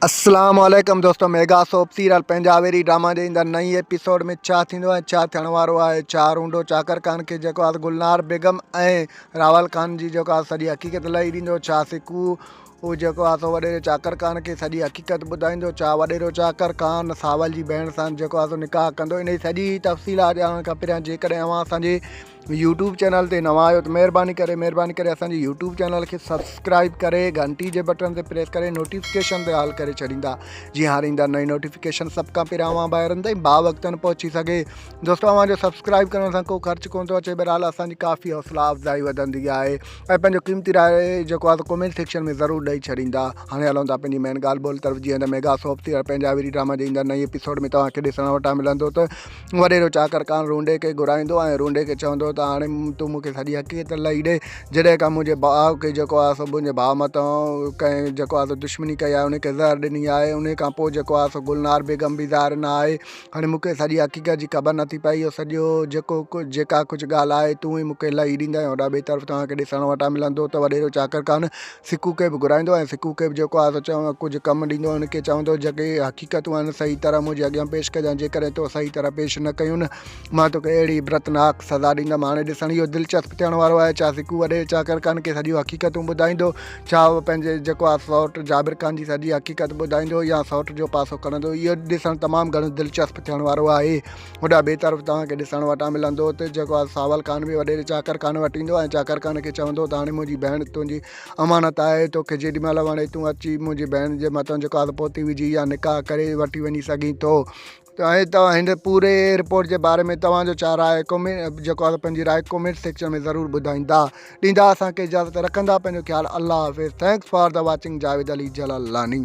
اسلام عليڪم دوستو ميگا سوپ سيريل پنهنجا ويري ڊراما جي ايندڙ نئين ايپيسوڊ ۾ ڇا ٿيندو ۽ ڇا ٿيڻ وارو آهي ڇا رونڊو چاڪر خان کي جيڪو آهي گلنار بيگم ۽ راول خان جي جيڪو آهي سڄي حقيقت لهي ڏيندو ڇا سڪو هو جيڪو آهي سو وڏيري چاڪر خان کي سڄي حقيقت ٻڌائيندو ڇا وڏيرو چاڪر خان ساول جي ڀيڻ سان جيڪو آهي سو نڪاح ڪندو انهي سڄي تفصيلات ڄاڻڻ کان پهريان جيڪڏهن اوهان اسان جي يوٽيوب چينل تي نوان آهيو ته مهرباني ڪري مهرباني ڪري اسان جي يوٽيوب چينل کي سبسڪرائب ڪري گهنٽي جي بٽڻ تي پريس ڪري نوٽيفڪيشن تي آل ڪري ڇڏيندا جيئن هاڻي ايندڙ نئين نوٽيفڪيشن سڀ کان پهريان اوهان ڀائرن تائين با وقتن پهچي سگهي. دوستو اوهان جو سبسڪرائب ڪرڻ سان ڪو خرچ ڪونه ٿو اچي بهرحال اسان جي ڪافي حوصلا افزائي وڌندي آهي ۽ پنهنجو قيمتي راء جيڪو آهي ڪمينٽ سيڪشن ۾ ضرور ڏئي ڇڏيندا. هاڻي هلون ٿا پنهنجي مين ڳالهه ٻولهه طرف جيئن ته ميگا سوپ ٿي پنهنجا ويري ڊراما جي ايندڙ نئين ايپيسوڊ ۾ توهان کي ڏسڻ وٽان ملندو ته وڏيرو چاڪر ڪان رونڊي کي گهرائيندو ۽ رونڊي کي چوندو ته هاڻي تون مون کي سڄي حقيقت لهي ڏي، جڏهن کان منهنجي ڀاء کي جيڪو آهي سو منهنجي ڀاء مٿان ڪنهن جيڪو آهي سو دشمني ڪئي آهي، ان کي زهر ڏني آهي، انهي کان پوء جيڪو آهي سو گلنار بيگم به ظاهر نه آهي، هاڻي مون کي سڄي حقيقت جي خبر نٿي پئي، اهو سڄو جيڪو جيڪا ڪجهه ڳالهه آهي تون ئي مون کي لهي ڏيندين. هوڏانهن ٻئي طرف توهان کي ڏسڻ وٽان ملندو ته وڏيرو چاڪر ڪان سڪو کي به گهرائيندو ۽ سڪو کي به جيڪو آهي سو چوندو ڪجهه ڪم ڏيندو ۽ ان کي چوندو جيڪي حقيقتون آهن صحيح طرح منهنجي اڳيان پيش ڪجانء جيڪڏهن تو صحيح طرح پيش نه ڪيون نه مان توکي اهڙي عبرتناڪ سزا ڏيندم هاڻي ڏسڻ اهو دلچسپ ٿيڻ وارو آهي ڇا سڪو وڏي چاڪر خان کي سڄيون حقيقتون ٻڌائيندو ڇا هو پنهنجي جيڪو آهي سئوٽ جابر خان جي سڄي حقيقت ٻڌائيندو يا سئوٽ جو پاسو کڻندو اهو ڏسڻ تمام گهڻو دلچسپ ٿيڻ وارو آهي هوڏانهن ٻئي طرف توهان کي ڏسڻ وٽان ملندو ته جيڪو آهي ساول خان به وڏيري چاڪر خان وٽ ايندو ۽ چاڪر خان کي چوندو ته هاڻي منهنجي ڀيڻ تنهنجي امانت آهي توکي جيڏي مهل وڻي تون اچي منهنجي ڀيڻ جي مٿان جيڪو آهي پوتي وجهي يا نڪاح ڪري وٺي وڃي سگهين ٿو ۽ توهان هن پوري رپورٽ جي باري ۾ توهان جو ڇا راء آهي جيڪو آهي پنهنجي راء ڪمينٽ سيڪشن ۾ ضرور ٻڌائيندا ڏيندا اسان کي اجازت رکندا پنهنجو خيال الله حافظ thanks for the watching Javed Ali Jalalani.